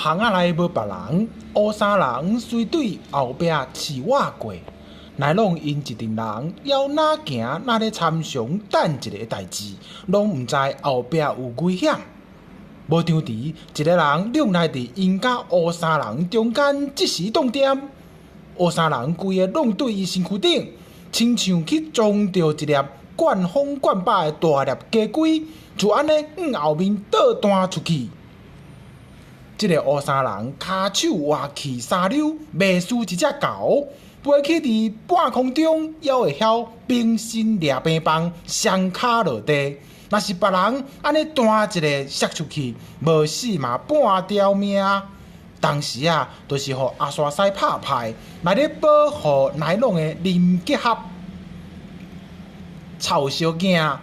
巷仔內無別人，烏衫人隨對後壁刺倚過，乃攏𪜶一陣人，猶若行若咧參詳等一个代誌，攏毋知後壁有危險。無張遲，一个人踉來佇𪜶佮烏衫人中間，這時動點，烏衫人規个攏對伊身軀頂，親像去撞著一粒灌風灌飽的大粒雞胿，就按呢向後面倒彈出去。這个烏衫人跤手活去三溜，袂輸一隻猴，飛去佇半空中，猶會曉平身掠平枋，雙跤落地。若是別人按呢彈一个摔出去，無死嘛半條命。當時啊，就是予阿沙師拍派來咧保護乃攏的林吉合。臭小囝，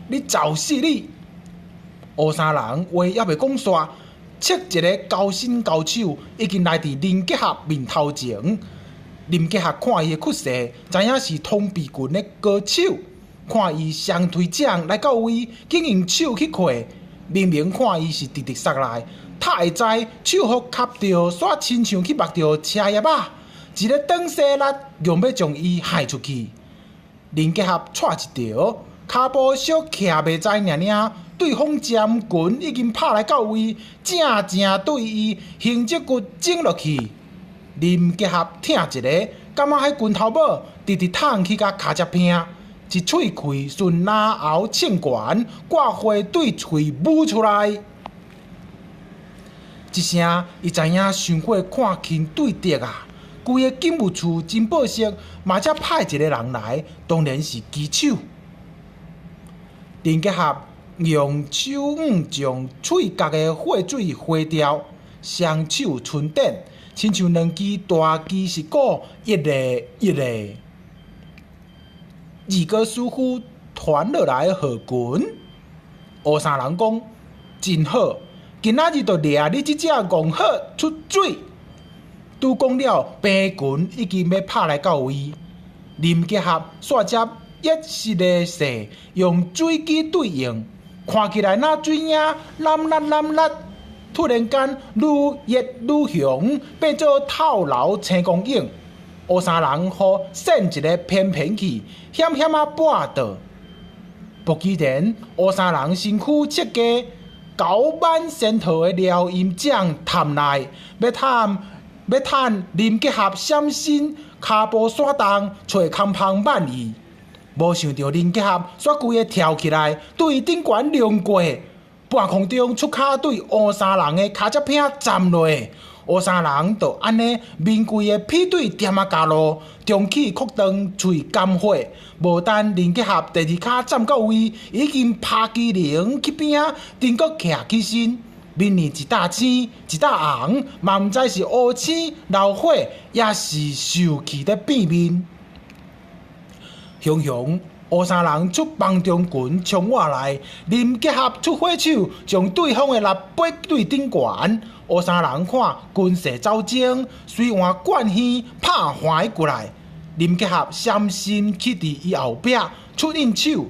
你找死你！烏衫人話猶未講煞。切一个高身高手已經來佇林吉合面頭前。林吉合看伊的氣勢，知影是通臂拳的高手。看伊雙推掌來到位，竟用手去扣，明明看伊是直直殺來，塔會知手予磕著，煞親像去縛著車葉仔，一个轉勢力，強欲將伊害出去。林吉合掣一著，跤步小徛袂知爾爾。對方尖拳已經拍來到位，正正對伊胸脊骨整落去。林吉合疼一个，感覺彼拳頭帽直直迵去共跤脊拚，一喙氣順嚨喉衝懸，掛火對喙舞出來。這聲伊知影傷過看輕對敵啊！規个警務處真報色，嘛才派一个人來，當然是機手。林吉合用手腕將喙角的血水揮掉，雙手伸展，親像兩支大雞翼鼓，一个一个。二哥師傅傳落來號拳，烏衫人講真好，今仔日就掠你這隻戇鶴出水。拄講了，平拳已經欲拍來到位，林吉合煞接一式的勢，用水機對應。看起來若水影湳湳湳湳，突然間愈熱愈雄，變做透流青光影。烏衫人予扇一个偏偏去，險險仔跋倒。不期然，烏衫人身軀設計九萬仙桃的撩陰掌探來，欲探欲趁林吉合閃身，跤步閃動，揣空芳慢伊。無想著林吉合煞規个跳起來，對頂懸掠過，半空中出跤對烏衫人的跤脊拚站落。烏衫人就按呢面規个屁對踮仔跤路，中氣擴長，喙乾血。無等林吉合第二跤站到位，已經拍機靈去邊仔，頂閣徛起身，面爾一搭青，一搭紅，嘛毋知是烏青流血，抑是受氣咧變面。雄雄烏衫人出枋中拳衝倚來，林吉合出火手將對方的肋背對頂懸。烏衫人看拳勢走精，隨換貫耳拍橫過來。林吉合閃身去佇伊後壁出應手，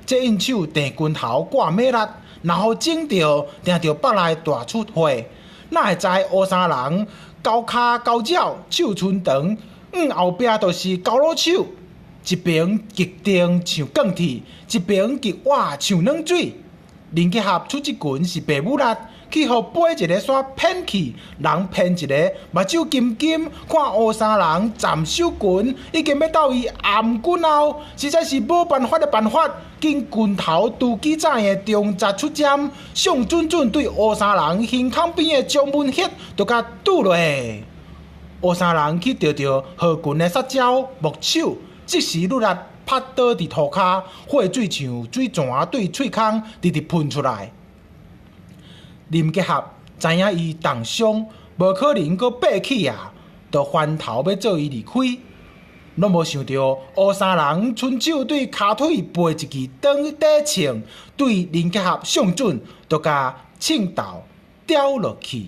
這應手鄭拳頭掛馬力，若予整著，定著腹內大出血。哪會知烏衫人勾跤勾爪，手伸長，向後壁就是交滷手。一邊極定像鋼鐵，一邊極倚像冷水。林吉合出這拳是白武力，去予飛一个煞偏去，人偏一个，目睭金金，看烏衫人站守拳，已經欲到伊頷頸後，實在是無辦法的辦法，緊拳頭拄機指的中節出針，上準準對烏衫人胸口邊的掌門穴，就共拄落。烏衫人去著著何拳的殺招木手。即時愈力拍倒佇塗跤，血水像水泉對喙空直直噴出來。林吉合知影伊重傷，無可能閣爬起啊，就翻頭欲做伊離開。攏無想著烏衫人伸手對跤腿撥一支長短銃，對林吉合上準，就共銃頭叼落去。